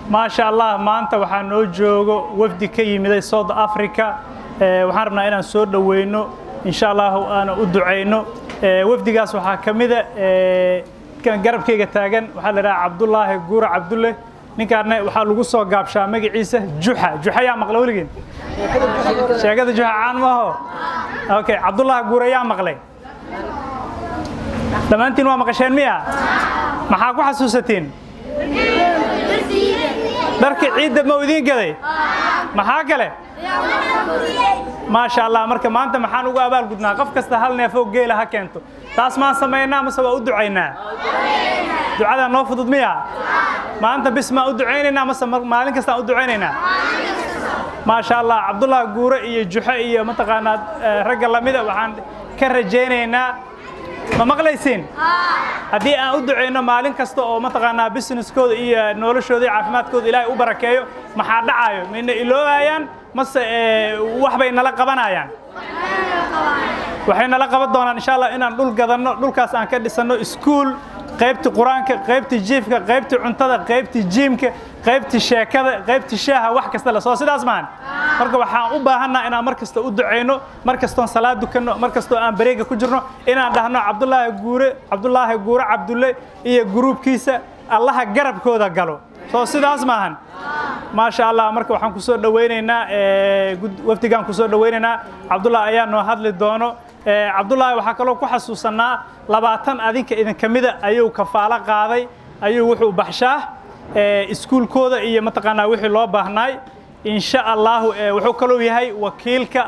Maasha Allah, maanta waxaa noo joogo wafdi ka yimiday South Africa. Waxaan rabnaa inaan soo dhoweyno, insha Allahu aan u duceyno. Wafdigaas waxaa ka mida kan garabkayga taagan, waxaa la idhaha Cabdullaahi Guura Cabdulle. Ninkaana waxaa lagu soo gaabshaa magaciisa Juxa. Juxa yaa maqla weligeen? Sheekada Juxa caan maaho. Okay, Cabdullaahi Guura yaa maqlay? Dhammaantiin waa maqasheen miya? Maxaa ku xasuusatiin? Dharka ciidda ma idiin gaday? Maxaa kale? Maasha Allah. Marka maanta maxaan ugu abaalgudnaa? Qof kasta hal neefoo geela ha keento. Taas maan samaynaa mase waa u ducaynaa? Ducadaa noo fudud miya? Maanta bis maan u ducaynaynaa mase maalin kastaan u ducaynaynaa? Maasha Allah. Cabdullah Guure iyo Juxe iyo mataqaanaa ragga lamida waxaan ka rajaynaynaa, ma maqlaysiin, haddii aan u ducayno maalin kasta oo mataqaanaa businesskooda iyo noloshooda iyo caafimaadkooda Ilaahay u barakeeyo, maxaa dhacayo? Mayna iloobayaan mase wax bay nala qabanayaan? Waxay nala qaban doonaan, insha Allah, inaan dhul gadanno, dhulkaas aan ka dhisanno iskuul, qaybtii Qur-aanka, qaybtii jiifka, qaybtii cuntada, qaybtii gymka, qaybtii sheekada, qaybtii shaaha, wax kasta la soo. Sidaas maahan? Marka waxaan u baahanaa inaan mar kasta u duceyno, mar kastoon salaad dukanno, mar kastoo aan bareega ku jirno, inaan dhahno Cabdullaahi Guure, Cabdullaahi Guure Cabdulle iyo gruubkiisa Allaha garabkooda galo. Soo sidaas maahan? Maasha Allah. Marka waxaan kusoo dhaweynaynaa wafdigaan kusoo dhaweynaynaa. Cabdullah ayaa noo hadli doono. Cabdullaahi waxaa kaloo ku xasuusanaa 20 adinka idinka mida ayuu kafaalo qaaday, ayuu wuxuu baxshaa iskuulkooda iyo mataqaanaa wixii loo baahnaay, insha Allahu. Wuxuu kaloo yahay wakiilka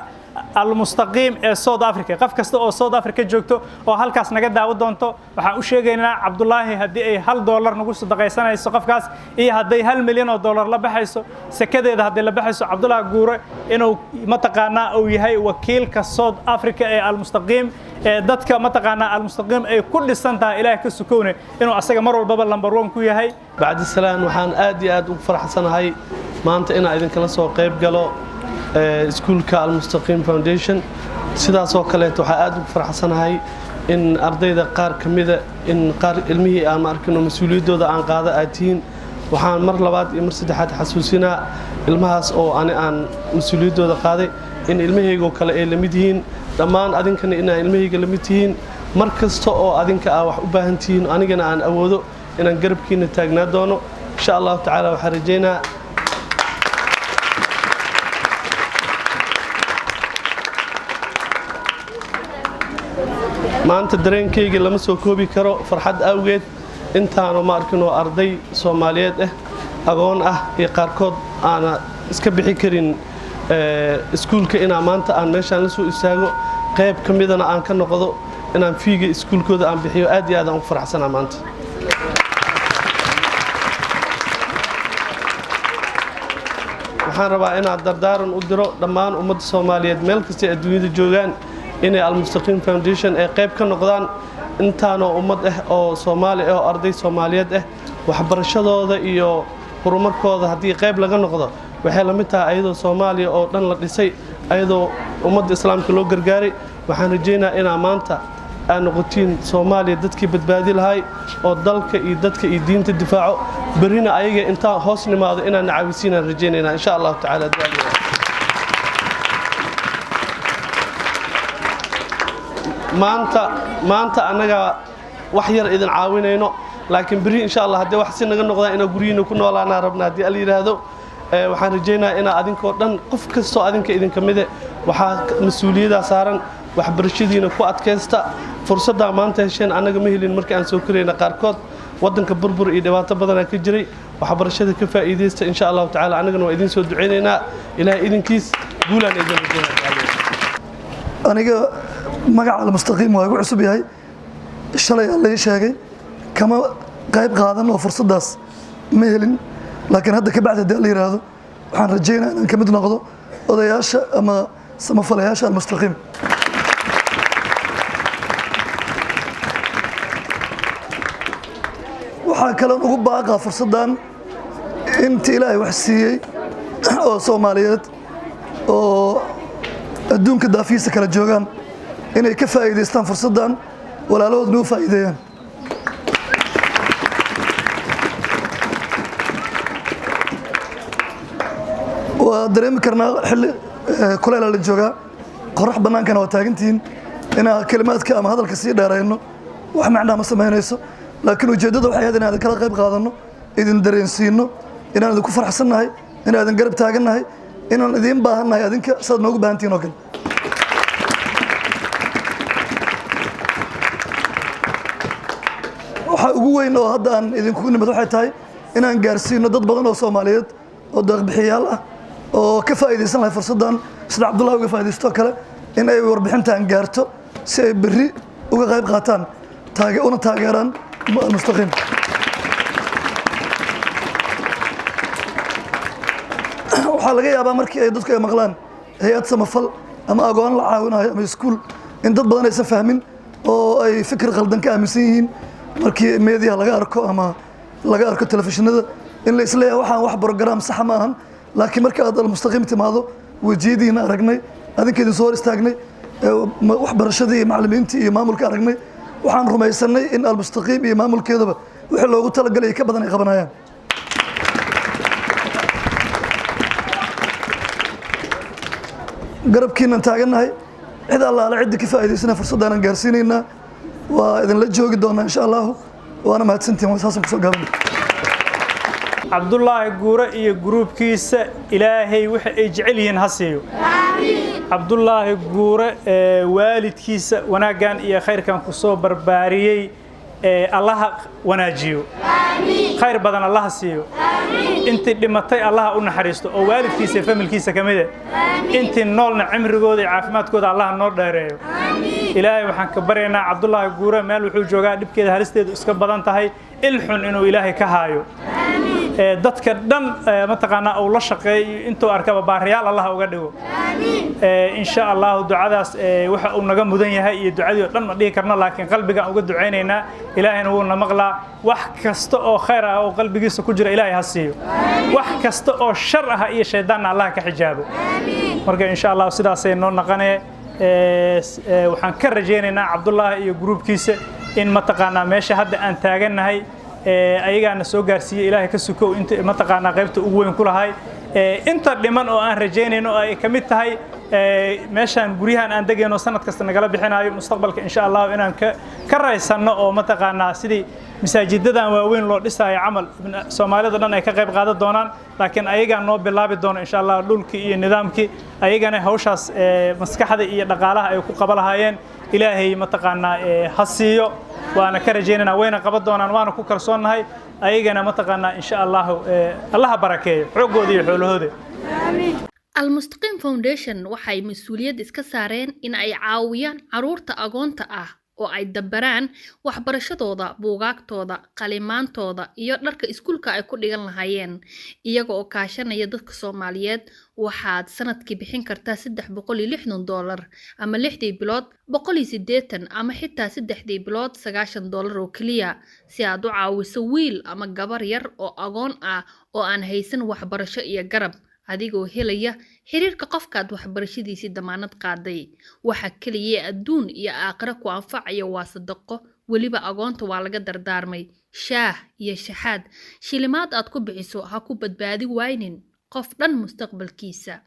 Almustaqiim ee South Africa. Qof kasta oo South Africa joogto oo halkaas naga daawo doonto, waxaan u sheegaynaa Cabdulaahi haddii ay $1 nagu sadaqaysanayso qofkaas iyo hadday $1 milyan la baxayso, sekadeeda hadday la baxayso, Cabdulaahi Guure inuu mataqaanaa uu yahay wakiilka South Africa ee Almustaqiim, ee dadka mataqaanaa Almustaqiim ay ku dhisan tahay, Ilaahay ka sukowne, inuu asaga mar walbaba number one ku yahay. Bacdisalaan, waxaan aad iyo aad ugu faraxsanahay maanta inaan idinkala soo qayb galo iskuulka Almustaqiim Foundation. Sidaasoo kaleeto waxaa aad ugu faraxsanahay in ardayda qaar ka mida, in qaar ilmihii aan ma arkino mas-uuliyaddooda aan qaada aad tihiin. Waxaan mar labaad iyo mar saddexaad xasuusinaa ilmahaas oo ani aan mas-uuliyaddooda qaaday in ilmahaygoo kale ay la mid yihiin, dhammaan adinkana inaa ilmahayga la mid tihiin. Mar kasta oo adinka aa wax u baahan tihiin, anigana aan awoodo inaan garabkiina taagnaa doono, insha Allahu tacaala. Waxaan rajaynaa maanta dareenkayga lama soo koobi karo farxad awgeed. Intaanu ma arkinoo arday Soomaaliyeed ah, agoon ah iyo qaarkood aana iska bixi karin iskuulka, inaa maanta aan meeshaan la soo istaago, qayb ka midana aan ka noqdo inaan feega iskuulkooda aan bixiyo, aad iyo aad aan ugu faraxsanaa maanta. Waxaan rabaa inaan dardaaran u diro dhammaan ummadda Soomaaliyeed meel kastay adduunyada joogaan inay Almustaqiim Foundation ay qayb ka noqdaan. Intaanoo ummad ah oo Soomaali ah oo arday Soomaaliyeed ah, waxbarashadooda iyo horumarkooda haddii qayb laga noqdo, waxay la mid tahay ayadoo Soomaaliya oo dhan la dhisay, ayadoo ummadda Islaamka loo gargaaray. Waxaan rajaynaa inaa maanta aad noqotiin Soomaaliya dadkii badbaadi lahay oo dalka iyo dadka iyo diinta difaaco. Berrina ayaga intaan hoos nimaado inaan nacaawisiinaan rajaynaynaa, insha Allahu tacaala. Maanta annaga wax yar idin caawinayno, laakiin berri, insha Allah, haddii wax si naga noqdaan, inaa guryihiina ku noolaanaa rabna haddii Al yidhaahdo. Waxaan rajaynayaa inaa adinkoo dhan, qof kastoo adinka idinka mide, waxaa mas-uuliyaddaa saaran waxbarashadiina ku adkaysta. Fursaddaa maanta hesheen annaga ma helin markii aan soo korayna. Qaarkood waddanka burbur iyo dhibaato badanaa ka jiray. Waxbarashada ka faa'iidaysta, insha Allahu tacaala. Annagana waa idiin soo ducaynaynaa. Ilaahay idinkiis guulaan idin rajaynaa. Aniga magaca Almustaqiim waa igu cusub yahay. Shalay aa lai sheegay, kama qayb qaadan oo fursaddaas ma helin, laakiin hadda ka bacdi haddii la yidhaahdo waxaan rajaynaya inaan ka mid noqdo odayaasha ama samafalayaasha Almustaqiim. Waxaa kaloon ugu baaqaa fursaddan inta Ilaahay wax siiyey oo Soomaaliyeed oo adduunka daafihiisa kala joogaan inay ka faa'iidaystaan fursaddan, walaalahoodna u faa'iideeyaan. Waa dareemi karnaa xilli kulayla la joogaa, qorax bannaankana waa taagantihiin. Inaan kelimaadka ama hadalka sii dheerayno wax macnaa ma samaynayso, laakiin ujeeddada waxay ahayd inaan idin kala qayb qaadanno, idin dareensiino inaan idinku faraxsannahay, inaan idin garab taagannahay, inaan idiin baahannahay adinka saad noogu baahantihiin oo kale. Waxa ugu weyn oo hadda aan idinkugu nimid waxay tahay inaan gaarsiino dad badan oo Soomaaliyeed oo deeqbixiyaal ah oo ka faa'iidaysan lahay fursaddan, sida Cabdullahi uga faa'iidaysto kale, in ay warbixintan gaarto si ay berri uga qayb qaataan una taageeraan Almustaqiim. Waxaa laga yaabaa markii ay dadku ay maqlaan hay'ad samafal ama agoon la caawinayo ama iskuul in dad badan aysan fahmin oo ay fikir qaldan ka aaminsan yihiin. Markii meediyaha laga arko ama laga arko telefishinada, in la isleeyahay waxaan wax program saxa ma ahan. Laakiin marka aad Almustaqiim timaado, wejiyadiina aragnay, adinka idin soo hor istaagnay, waxbarashadii iyo macallimiintii iyo maamulka aragnay, waxaan rumaysanay in Almustaqiim iyo maamulkeedaba wixii loogu talagalay ka badan ay qabanayaan. Garabkiinan taagannahay, cid allaale ciddi ka faa'iidaysana fursaddaanan gaarsiinaynaa, waa idinla joogi doonaa insha Allahu, waana mahadsantihin. Saasaan kusoo gaabana. Cabdullaahi Guure iyo gruubkiisa Ilaahay waxa ay jecel yihiin ha siiyo. Cabdullaahi Guure waalidkiisa wanaaggan iyo khayrkan ku soo barbaariyey Allaha wanaajiyo, khayr badan Allaha siiyo. Intii dhimatay Allaha u naxariisto oo waalidkiisa iyo familkiisa ka mid ah, intii noolna cimrigooda iyo caafimaadkooda Allaha noo dheereeyo. Ilaahay waxaan ka baryaynaa Cabdullaahi Guure meel wuxuu joogaa dhibkeeda halisteedu iska badan tahay, il xun inuu Ilaahay ka haayo. Dadka dhan mataqaanaa uu la shaqeeyo intuu arkaba baariyaal Allah uga dhigo insha Allahu. Ducadaas waxa uu naga mudan yahay iyo ducadii oo dhan ma dhihi karno, laakiin qalbigaan uga ducaynaynaa, Ilaahayna wuu na maqlaa. Wax kasta oo khayr ah oo qalbigiisa ku jira Ilaahay ha siiyo, wax kasta oo shar ah iyo shaydaanna Allah ka xijaabo. Marka insha Allahu sidaasay noo naqanee. Waxaan ka rajaynaynaa Cabdullaahi iyo gruubkiisa in mataqaanaa meesha hadda aan taagannahay ayagaana soo gaarsiiyey, Ilaahay ka sukow, inta mataqaanaa qaybta ugu weyn ku lahay. Inta dhiman oo aan rajaynayno oo ay ka mid tahay meeshaan guryahan aan degayno sanad kasta nagala bixinayo, mustaqbalka insha Allahu inaan ka raysanno oo mataqaanaa sidii masaajidadan waaweyn loo dhisaayo camal Soomaalida dhan ay ka qayb qaadan doonaan, laakiin ayagaa noo bilaabi doono insha Allah dhulkii iyo nidaamkii, ayagana hawshaas maskaxda iyo dhaqaalaha ay ku qaba lahaayeen Ilaahay mataqaanaa ha siiyo. Waana ka rajaynaynaa, wayna qaban doonaan, waana ku kalsoonnahay. Ayagana mataqaanaa insha Allahu Allaha barakeeyo xooggooda iyo xoolahooda. Almustaqiim Foundation waxay mas-uuliyad iska saareen in ay caawiyaan caruurta agoonta ah oo ay dabaraan waxbarashadooda, buugaagtooda, qalimaantooda iyo dharka iskuulka ay ku dhigan lahaayeen, iyaga oo kaashanaya dadka Soomaaliyeed. Waxaad sanadkii bixin kartaa $360, ama 6dii bilood 180, ama xitaa 3dii bilood $90 oo keliya, si aad u caawiso wiil ama gabar yar oo agoon ah oo aan haysan waxbarasho iyo garab, adigoo helaya xiriirka qofkaad waxbarashadiisii damaanad qaaday. Waxa keliya adduun iyo aakhiro ku anfacaya waa sadaqo. Weliba agoonta waa laga dardaarmay shaah iyo shaxaad. Shilimaad aad ku bixiso ha ku badbaadi waynin qof dhan mustaqbalkiisa.